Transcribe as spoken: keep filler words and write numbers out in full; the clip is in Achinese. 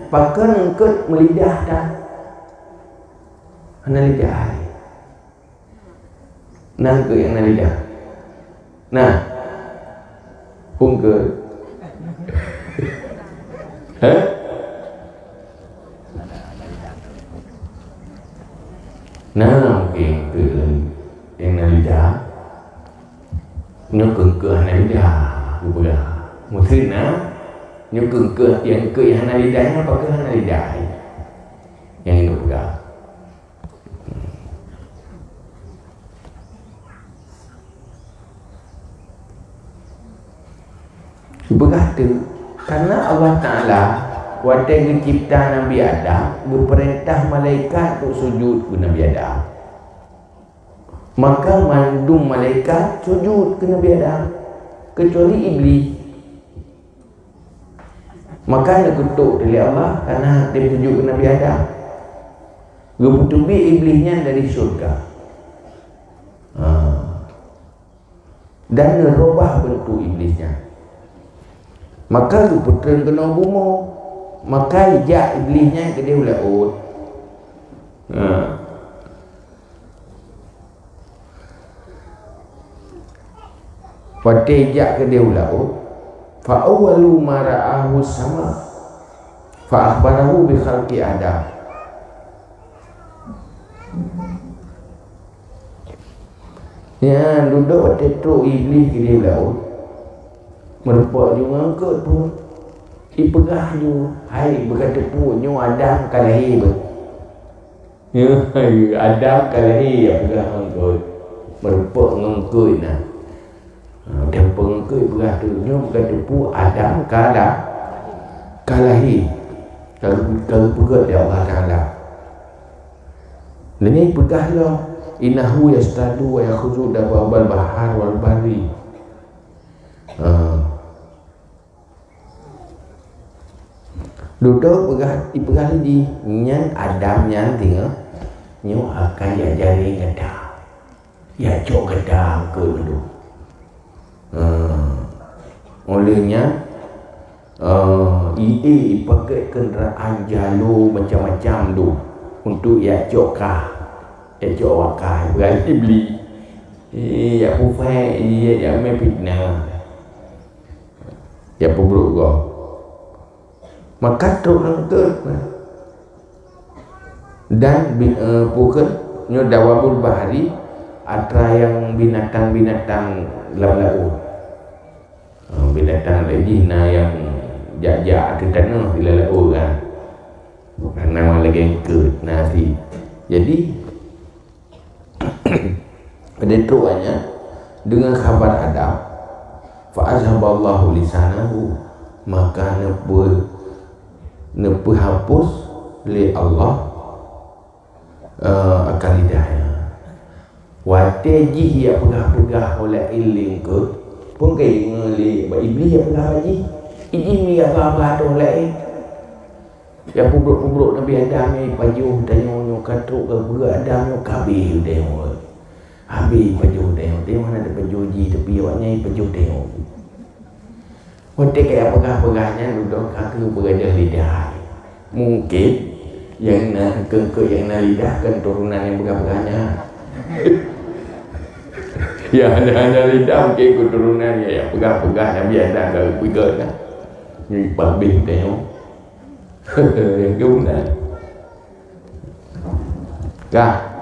Pakon eungkôt meulidah that? Hana lidah. Na eungkôt nyang na lidah? Na. Peue eungkôt? Hah? Na mungken eungkôt nyang na lidah. Nyoe keuh eungkôt hana lidah, geupeugah. Maksud na, nyoe keuh eungkôt nyang, eungkôt nyang hana lidah nyan pakon hana lidah. Nyang geupeugah. Geupeugah teuk, karena Allah Taala watée geucipta Nabi Adam, geupeurintah malaikat untuk sujud keu Nabi Adam. Maka mandum malaikat sujud keu Nabi Adam, kecuali Iblih. Maka neukutok lé Allah karena hana sujud keu Nabi Adam. Geupeuteubiet Iblih nyan dari syurga. Ha. Dan neurubah beuntuk Iblih nyan. Maka geupeutreun keunoe bumoe. Maka ijak Iblih nyan keudeh u laôt. Ha. Watée ijak keudeh u laôt, fa awwalu ma ra'ahu sama, fa akhbarahu bi khalqi Adam. Nyan dudoe watée trok Iblih keudeh u laôt, meurumpok ju ngon eungkôt pun. Ipeugah ju, "Hai, beuka teupeu nyoe Adam ka lahé beuh." Adam ka lahé, ya peugah ngon eungkôt. Meurumpok ngon eungkôt na. Ha, dan peungkôt peugah tu, nyoe bukan teupeu Adam ka la-, ka lahé. Ka, ka geupeugét lé Allah Taala. Lagée peugah lom, "Innahu yastadu wa yakhuzu dababal bahar wal barri." Ha. Dudoe peugah, ipeugah lé jih, nyan Adam nyan singoh, nyoe akan ya jareng gata. Ya cok gata keu mandum. Ha. Oleh nyan, eh, i-, eh, ipakai kenderaan jalo macam-macam tu untuk ya cok kah, ya cok wakah, ipeugah lé Iblih. Eh, ya pufai, ya, ya mé fitnah. Ya peubrok gob. Maka trok ngon eungkôt. Dan bi-, eh, peue kheun, nyoe dawabul bahri, atra nyang binatang-binatang lam laôt. Eh, binatang lagée jih na nyang jak-jak ateueh tanoh di lam laôt kan. Nama lagée eungkôt na sit. Jadi, Padahai trok nyan deungon khabar Adam, fa azhaballahu lisanahu, maka neupeu-, neupeuhapus lé Allah, eh, akan lidah nyan. Watée jih ya peugah-peugah ulée lé eungkôt, peue keuh deungoe lé Iblih ya peugah bak jih, jih mi ya peugah-peugah ateueh ulée. Ya peubrok-peubrok Nabi Adam nyan ipajoh tanyoe nyoe ka trok keu Adam nyoe ka habéh tanyoe. Habéh ipajoh tanyoe, tanyoe hana tapajoh jih, tapi awaknyan ipajoh tanyoe. Watée ka ya peugah-peugah nyan, dudoe ka keuh beugadôh lidah. Mungken nyang na, keu-, keu nyang na lidah kan turunan nyang peugah-peugah nyan. Ya, hana, hana lidah mungken keu turunan ya, ya peugah-peugah Nabi Adam ka peugah nyan. Nyoe ipajoh tanyoe. Nyang keunan. Ka.